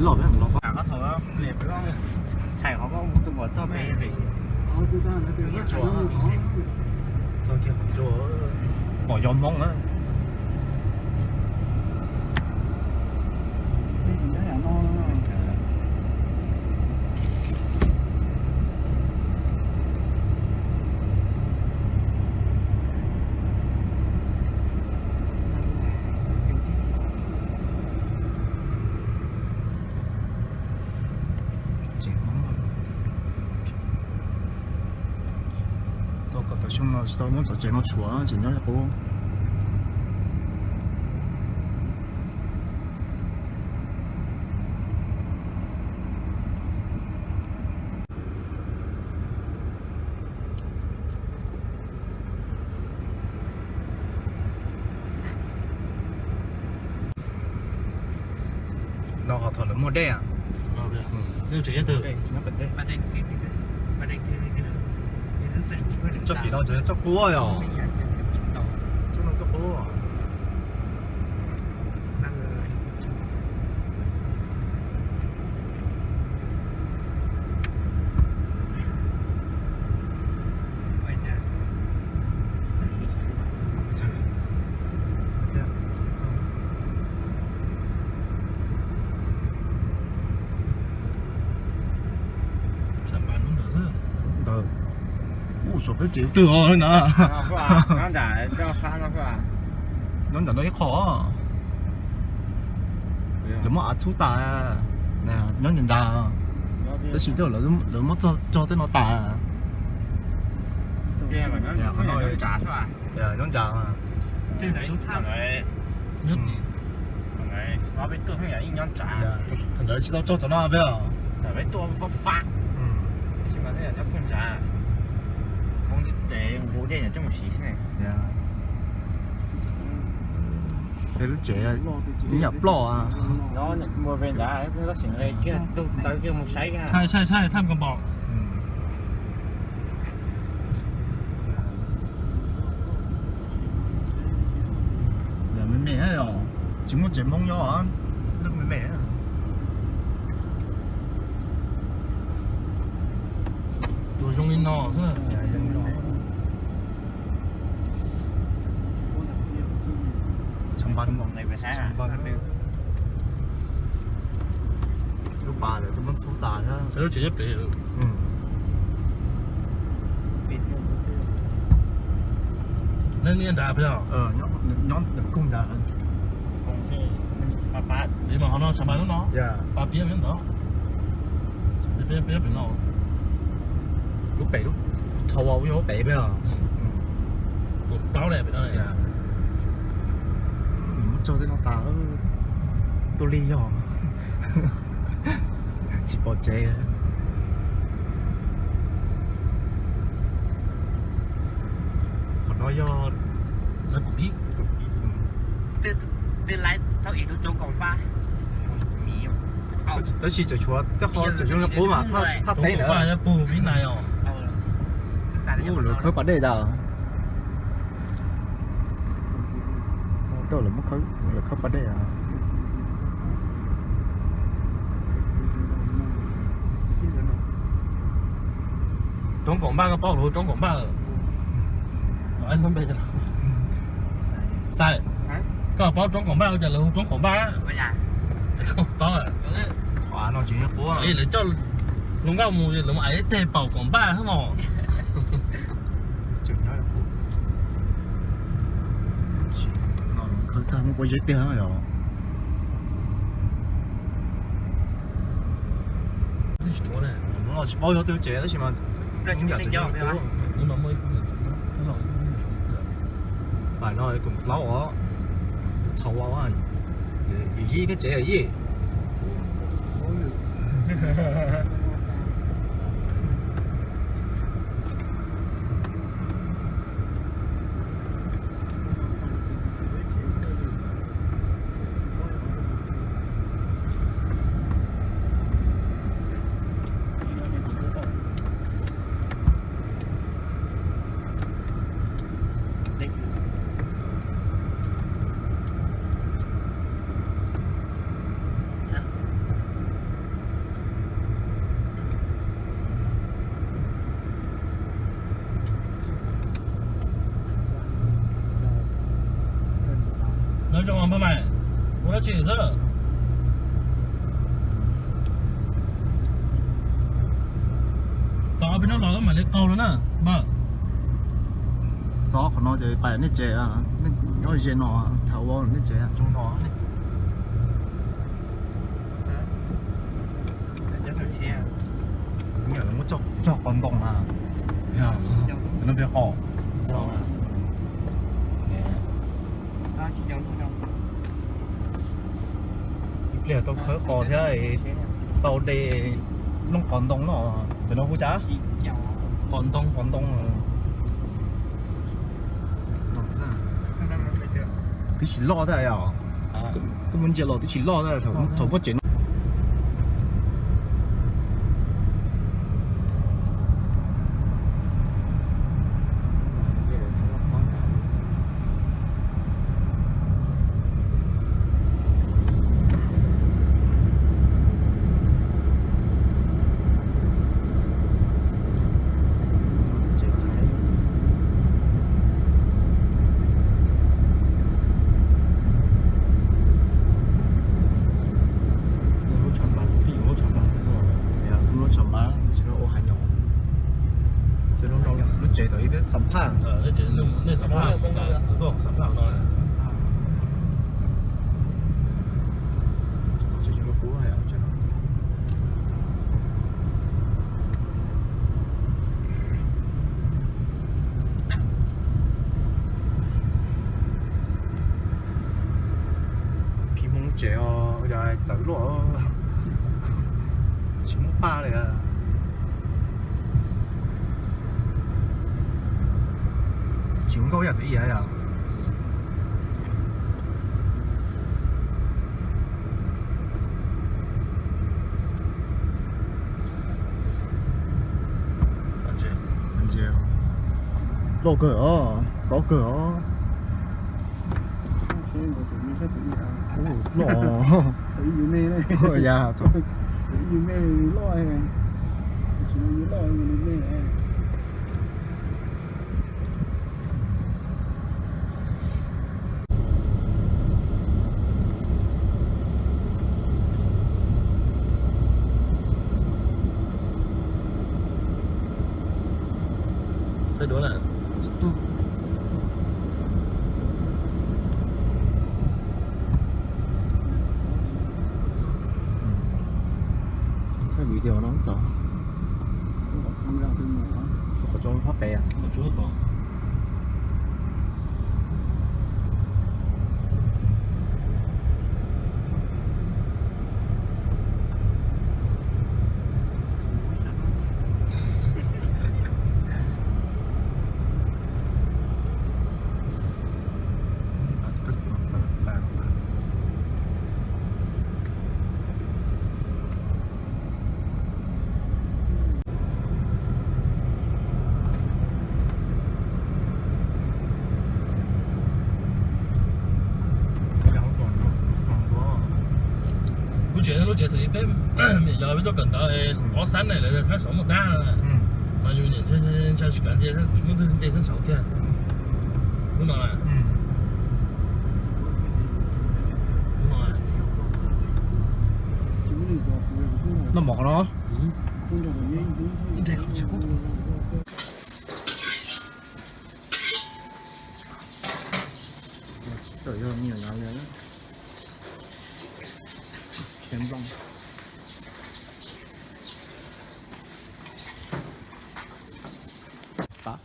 Los los, thaij qhov koj mus tus muam txoj pem, txoj kiag qhov ncua, pom yog Hmoob na. Tau kom tau xyoo no tsis tau muab cov tsev no tshuav, tseem nyob qub. No qhov thaum lawv muag dej. Txoj kev no tseem txoj qub yom. Txoj no txoj qub. Ntawd, ua peb tsev twg os na. Nyob ntawm no ib qho, lawv muab av txhub tas, nyob ntawm ntawd, tab sis lawv muab txog cog tej no tas. Nyob ntawd, thaum ntawd tsis tau txog cov no peb os. Lub tsev ib yam ploj. Tshaj, tshaj, tshaj, tham kom pom. Me me, tsis muaj tsev Hmoob nyob, lub me me. Tsuas zoo li no xwb. Lub pas lawv twb muab txhub tas thiab. Lub tsev nyob pem. Nej niaj nrad peb os? Nyob ntawm koog nrad. Li mas qhov no tshav npas lub no, pas piab nyob ntawd. Peb pem no. Lub pem, lub thau ua lub pem peb os. Plaub ne pem no. Muab tso tej no tas, tuaj lig yog tsis pom tsev. Qhov no yog, tej laib thaum ub lub roob Koom Paj, tab sis tseem tshuav tej qhov tseem zoo li qub mas thaj teb ntawd. Lawv khawb pas dej tas. Tau lawv muab khawb, lawv khawb pas dej. Roob Koom Paj, koj paub lawv hu roob Koom Paj? Xais, koj paub roob Koom Paj ua cas lawv hu roob Koom Paj? Paub. Lawv coj hluas nkauj mus lawv mus ais ib teg paum Koom Paj xwb mos. Khawb tag muab pob zeb tiag yom. Tsis paub yog twg tsev tab sis mas pais no koom plaub os, thaum ua yim yij thiab tsev yim. Zoo npawg mas, ua dab tsi xwb? Tos ob peb hnub los mam li qaug los na npawg. Xov qhov no ces pais nej tsev, nyob ze no, thaum ua nej tsev zoo no. Muab cog qos ntoo na, cov no peb qos. Ib pliag tau khawb qos thiab tau de lub qos ntoo no, cov no hu cas? Qos ntoo, qos ntoo. Twb tsis loj thiab yom. Koj muab ntsia los twb tsis loj thiab thaum muab tsev no. Lub tshav npaj, pib lub tshav npaj, lub tshav npaj ua hav nyom. Lub tsev tau ib peb xam phaj, nej xam phaj, xam phaj no. Phim Hmoob tsev os, ua cas txawv luaj, tsis muaj paj li. Tsis nkauj yam twg ib yam. Loj kawg os, tob kawg os. Loj. Ya, Thaij duab na. Thaij video no txog qhov tsua phab pem. Lub tsev, lub tsev thaum ub peb, niam yog peb tuaj kawm ntawv es ob xab ne lawv thab xov muaj dab no, mas yus niam ntshai tsis kav nce, tsis muaj ntwg nce thab xov kiag. Lub no, lub no. Noj mov qhov no. Tawm yog me nyuam nyav li. Khiav nplooj. Pab,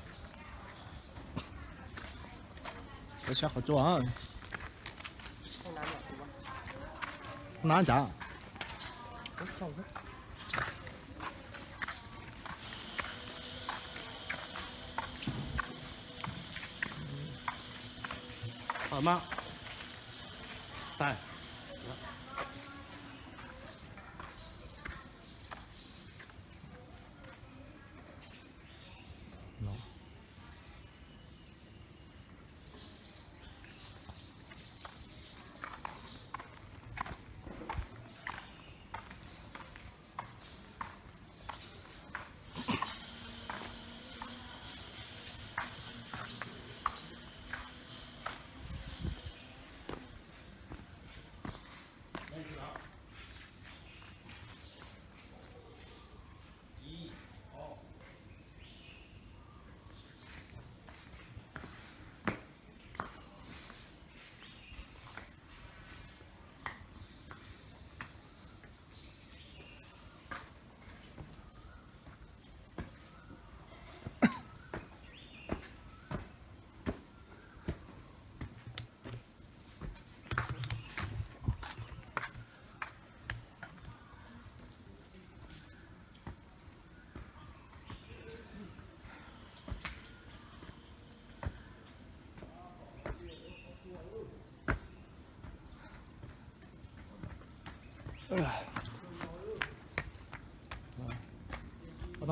peb sab qhov tsua. Nab ncav. Mas tais.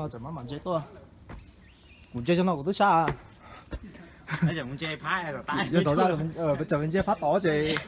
Tsam mam ntse tuaj. Kuv ntse cov no kuv twb sab. Yog tom ntse phab tod ces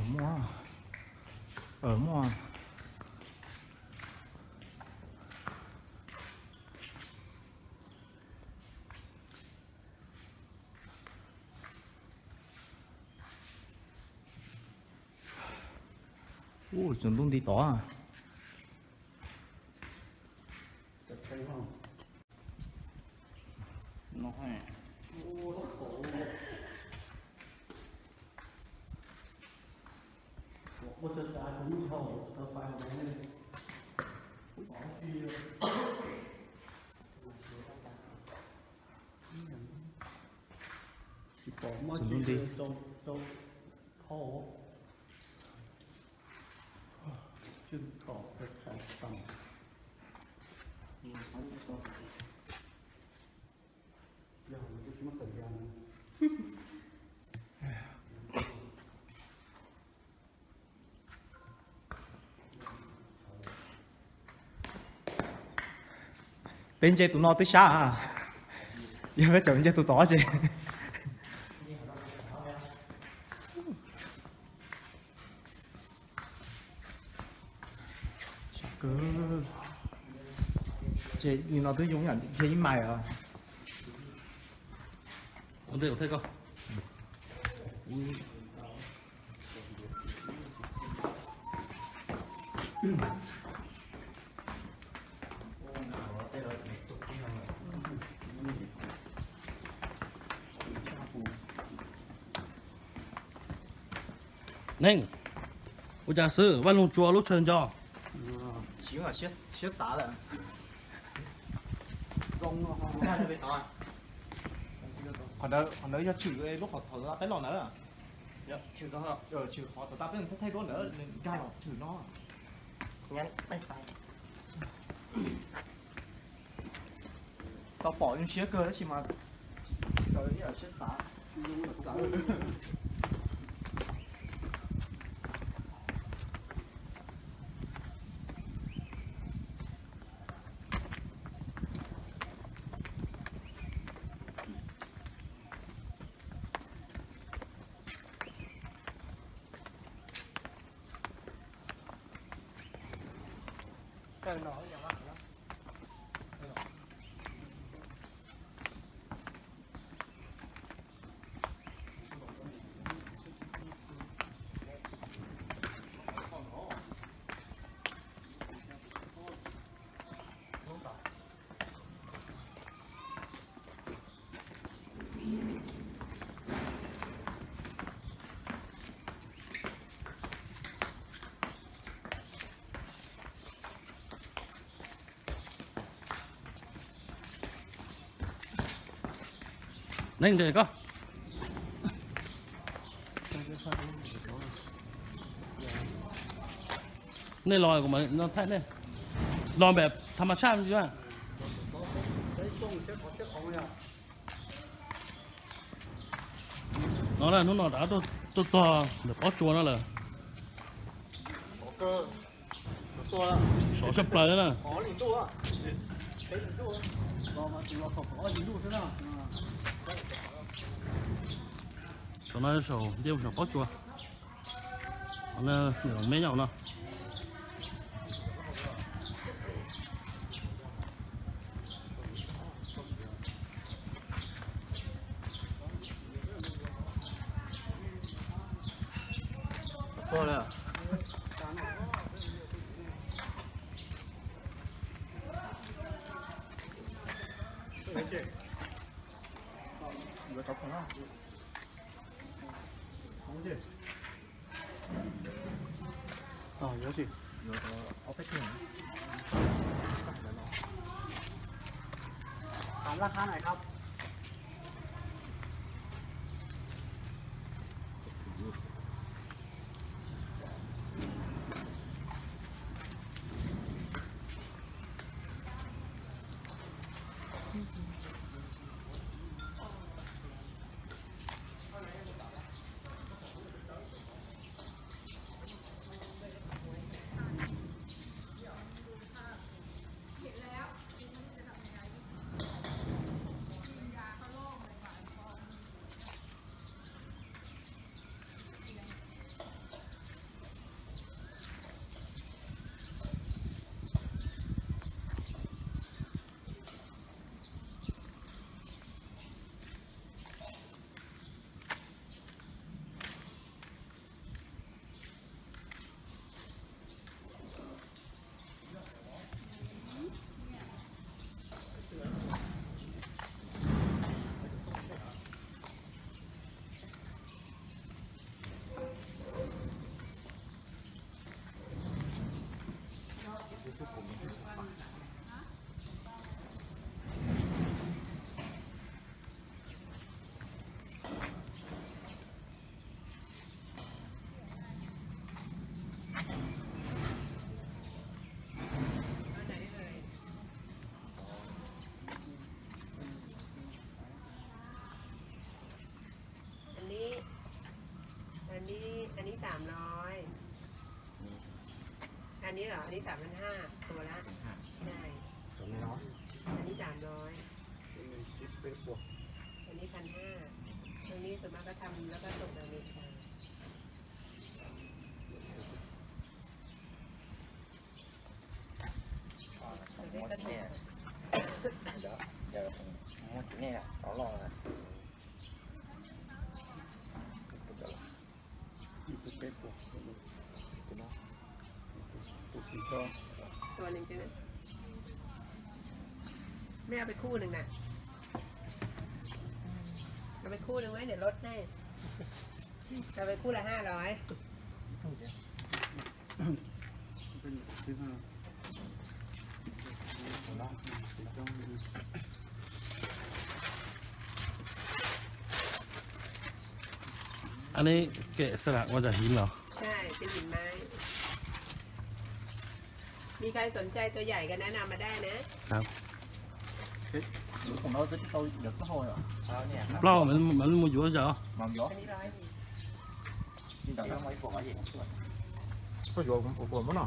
Muaj, muaj. Ub, tsaus ntuj nti tod. Tsis pom muaj tsis rau, rau phau. Tswj tom pes tsawg tam. Yog kuv tsis muaj xeem yas. Peb ntse tus no twb sab, yog peb tseem ntse tus tod ces. Ces li no twb zoo yam dhia ib mais os. Neeg, ua cas xwb Vaj Loog Tsua lub chaw nco? Siab xav lawm. Qhov ntawd yog tshwm lub qhov thaum peb los ntawd. Tshwm qhov thaum peb thaij duab ntawd nkag los tshwm no. Tau pom zoo siab kawg tab sis mas txawv ib yam siab xav. Neeg ntawm koj, nej los kuv mam no thaij nej. Los npem tham mas tshaj ntsis na. No na, hnub no rov qab tuaj txog ntawm pob tsuas no lawm. Sov tshaj plaws na. Saum no saum nce mus saum pob tsuas, nws me nyob no.ถามราคาหน่อยครับ อันนี้ อันนี้ อันนี้สามร้อย อันนี้เหรอ อันนี้สามพันห้า ตัวละ ใช่ อันนี้สามร้อย อันนี้พันห้า ตรงนี้ส่วนมากก็ทำแล้วก็ส่งไปอเมริกา Muab cov nej tau loj. Tus peb puas, tus no, tus xim to. ตัวหนึ่งใช่ไหม ไม่เอาไปคู่หนึ่งนะ เอาไปคู่หนึ่งไว้เดี๋ยวลดให้ เอาไปคู่ละห้าร้อย อันนี้แกะสลักมาจากหินเหรอ ใช่ เป็นหินไม้ มีใครสนใจตัวใหญ่ก็แนะนำมาได้นะ ครับ Plaub, mas muaj yuav zog. อันนี้ร้อยหนึ่ง Koj yuav ua puas muab no?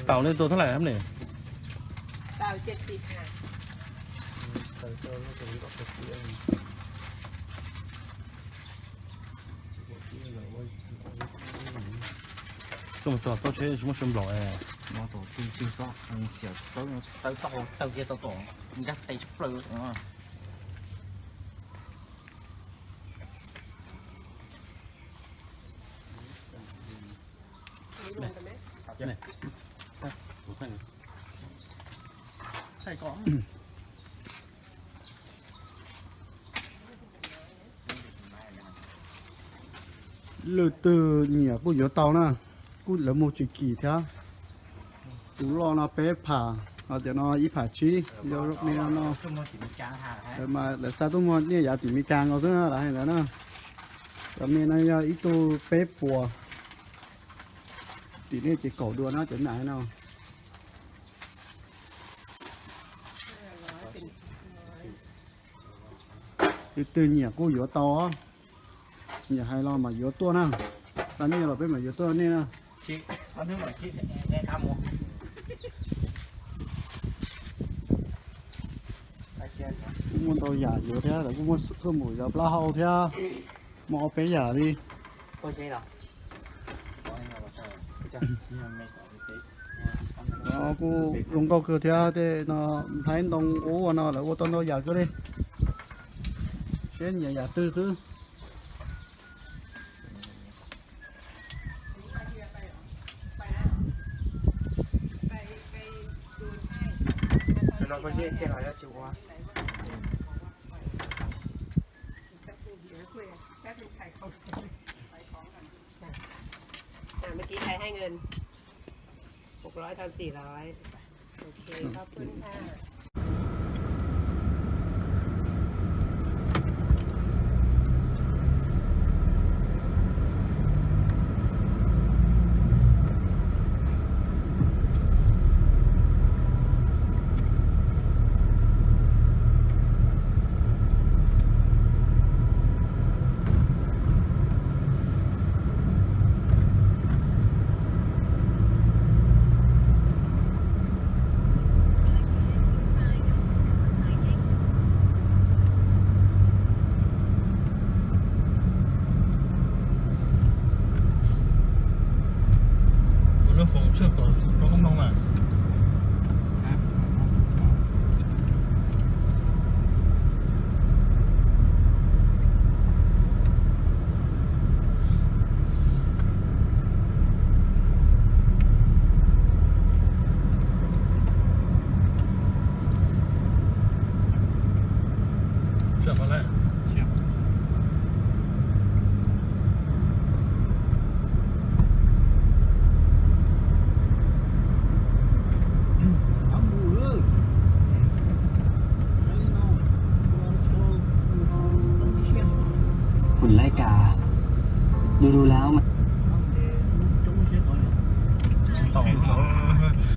Tau nej tua thab lais hab ne? Tau tsiab xis ha. Tso tso tau tsheb tsis muaj sawv nplaum es. No tau tij tij txob xiam tawb tawb tau tawg kiag tau tom nkag tes tshaj plaws. Leej twg nyiam kuj yuav tau na, kuj lawv muag tsis kim thiab. Tus loj no peb phav, ho cov no ib phav tsib, yog me no no. Mas lawv xa tuaj muag nyiaj yav tim Meskas nkaus xwb lawv hais ntawd na. Cov me no yog ib tug peb puas, tim nej ces kaum dua na cov me no. Leej twg nyiam kuj yuav tau, nyiam hais los mas yuav tuaj na. Xa nyiaj los peb mam yuav tuaj nej na. Kuj muaj ntau yam yuav thiab, lawv kuj muaj xuab npum yog plaub hau thiab, muaj ob peb yam li. No kuj zoo nkauj kawg thiab, tej no nplhaib ntoo ub no lawv ua tau ntau yam kawg li, siab nyiam yam twg xwb. À, มื่อกี้ใครให้เงิน หกร้อย ทอน สี่ร้อย โอเค ขอบคุณค่ะ Ua lub foos tshuaj pom roob Hmoob mas. Khuv laib kas, du du lawm mas.